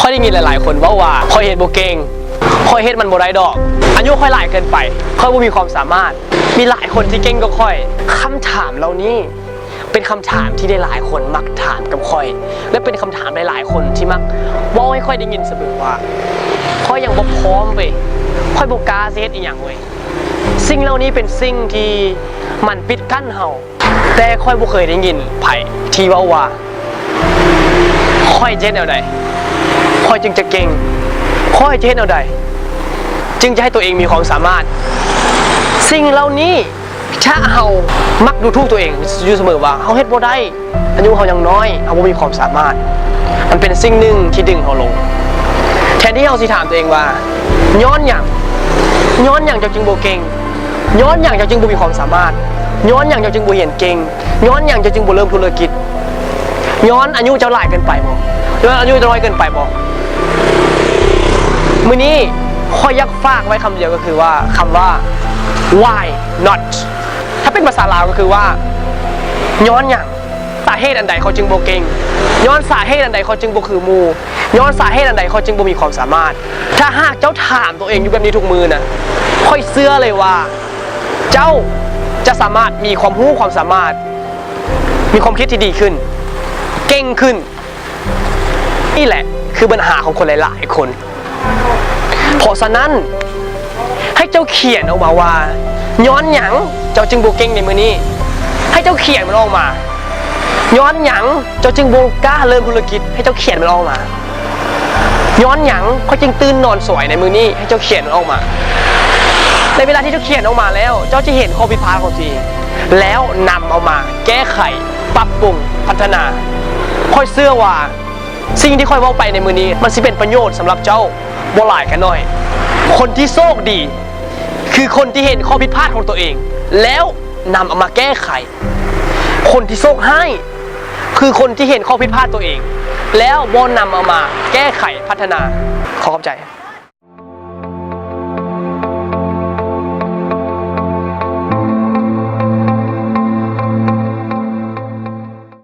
ຂ້ອຍໄດ້ຍິນຫຼາຍໆຄົນເວົ້າວ່າ ຂ້ອຍເຮັດບໍ່ເກັ່ງ, ຂ້ອຍເຮັດມັນບໍ່ໄດ້ດອກ, ອາຍຸຂ້ອຍຫຼາຍເກີນໄປ, ຂ້ອຍບໍ່ມີຄວາມສາມາດ. ມີຫຼາຍຄົນທີ່ເກັ່ງກວ່າຂ້ອຍ. ຄຳຖາມເຫຼົ່ານີ້ເປັນຄຳຖາມທີ່ຫຼາຍໆຄົນມັກຖາມກັບຂ້ອຍ ແລະ ເປັນຄຳຖາມຫຼາຍໆຄົນທີ່ມັກເວົ້າໃຫ້ຂ້ອຍໄດ້ຍິນສະເໝີວ່າ ຂ້ອຍຍັງບໍ່ພ້ອມເວີຍ, ຂ້ອຍບໍ່ກ້າຊິເຮັດອີ່ຫຍັງເວີຍ. ສິ່ງເຫຼົ່ານີ້ເປັນສິ່ງທີ່ມັນປິດກັ້ນເຮົາ. ແຕ່ຂ້ອຍບໍ່ເຄີຍໄດ້ຍິນໃຜທີ່ເວົ້າວ່າ ຂ້ອຍຈະເຮັດແນວໃດ ຂ້ອຍຈຶ່ງຈະເກັ່ງ, ຂ້ອຍຈະເຮັດແນວໃດຈຶ່ງຈະໃຫ້ຕົວເອງມີຄວາມສາມາດ. ສິ່ງເຫຼົ່ານີ້ ຖ້າເຮົາມັກດູຖູກຕົວເອງຢູ່ສະເໝີວ່າ ເຮົາເຮັດບໍ່ໄດ້, ອາຍຸເຮົາຍັງນ້ອຍ, ເຮົາບໍ່ມີຄວາມສາມາດ, ມັນເປັນສິ່ງໜຶ່ງທີ່ດຶງເຮົາລົງ. ແທນທີ່ເຮົາຊິຖາມຕົວເອງວ່າ ຍ້ອນຫຍັງ? ຍ້ອນຫຍັງເຈົ້າຈຶ່ງບໍ່ເກັ່ງ? ຍ້ອນຫຍັງເຈົ້າຈຶ່ງບໍ່ມີຄວາມສາມາດ? ຍ້ອນຫຍັງເຈົ້າຈຶ່ງບໍ່ຮຽນເກັ່ງ? ຍ້ອນຫຍັງເຈົ້າຈຶ່ງບໍ່ເລີ່ມທຸລະກິດ? ຍ້ອນອາຍຸເຈົ້າຫຼາຍເກີນໄປບໍ? ຍ້ອນອາຍຸເຈົ້ານ້ອຍເກີນໄປບໍ? ມື້ນີ້ຂ້ອຍຢາກຝາກໄວ້ຄຳດຽວ ກໍຄືວ່າ ຄຳວ່າ Why not? ຖ້າເປັນພາສາລາວກໍຄືວ່າ ຍ້ອນຫຍັງ? ສາເຫດອັນໃດຂ້ອຍຈຶ່ງບໍ່ເກັ່ງ? ຍ້ອນສາເຫດອັນໃດຂ້ອຍຈຶ່ງບໍ່ຄືໝູ່? ຍ້ອນສາເຫດອັນໃດຂ້ອຍຈຶ່ງບໍ່ມີຄວາມສາມາດ? ຖ້າຫາກເຈົ້າຖາມຕົວເອງຢູ່ແບບນີ້ທຸກມື້ນະ, ຂ້ອຍເຊື່ອເລີຍວ່າ ເຈົ້າຈະສາມາດມີຄວາມຮູ້ຄວາມສາມາດ, ມີຄວາມຄິດທີ່ດີຂຶ້ນ, ເກັ່ງຂຶ້ນ. ນີ້ແຫຼະຄືບັນຫາຂອງຄົນຫຼາຍໆຄົນ. ເພາະສະນັ້ນ, ໃຫ້ເຈົ້າຂຽນອອກມາວ່າ ຍ້ອນຫຍັງເຈົ້າຈຶ່ງບໍ່ເກັ່ງໃນມື້ນີ້? ໃຫ້ເຈົ້າຂຽນມັນອອກມາ. ຍ້ອນຫຍັງເຈົ້າຈຶ່ງບໍ່ກ້າເລີ່ມທຸລະກິດ? ໃຫ້ເຈົ້າຂຽນມັນອອກມາ. ຍ້ອນຫຍັງຂ້ອຍຈຶ່ງຕື່ນນອນສວຍໃນມື້ນີ້? ໃຫ້ເຈົ້າຂຽນມັນອອກມາ. ໃນເວລາທີ່ເຈົ້າຂຽນອອກມາແລ້ວ, ເຈົ້າຈະເຫັນຂໍ້ຜິດພາດຂອງຕົວເອງ ແລ້ວນຳເອົາມາແກ້ໄຂ, ປັບປຸງ, ພັດທະນາ. ຂ້ອຍເຊື່ອວ່າ ສິ່ງທີ່ຂ້ອຍເວົ້າໄປໃນມື້ນີ້ ມັນຊິເປັນປະໂຫຍດສຳລັບເຈົ້າບໍ່ຫຼາຍກໍໜ້ອຍ. ຄົນທີ່ໂຊກດີ ຄືຄົນທີ່ເຫັນຂໍ້ຜິດພາດຂອງຕົວເອງ ແລ້ວນຳເອົາມາແກ້ໄຂ. ຄົນທີ່ໂຊກຮ້າຍ ຄືຄົນທີ່ເຫັນຂໍ້ຜິດພາດຕົວເອງ ແລ້ວບໍ່ນຳເອົາມາແກ້ໄຂພັດທະນາ. ຂໍຂອບໃຈ.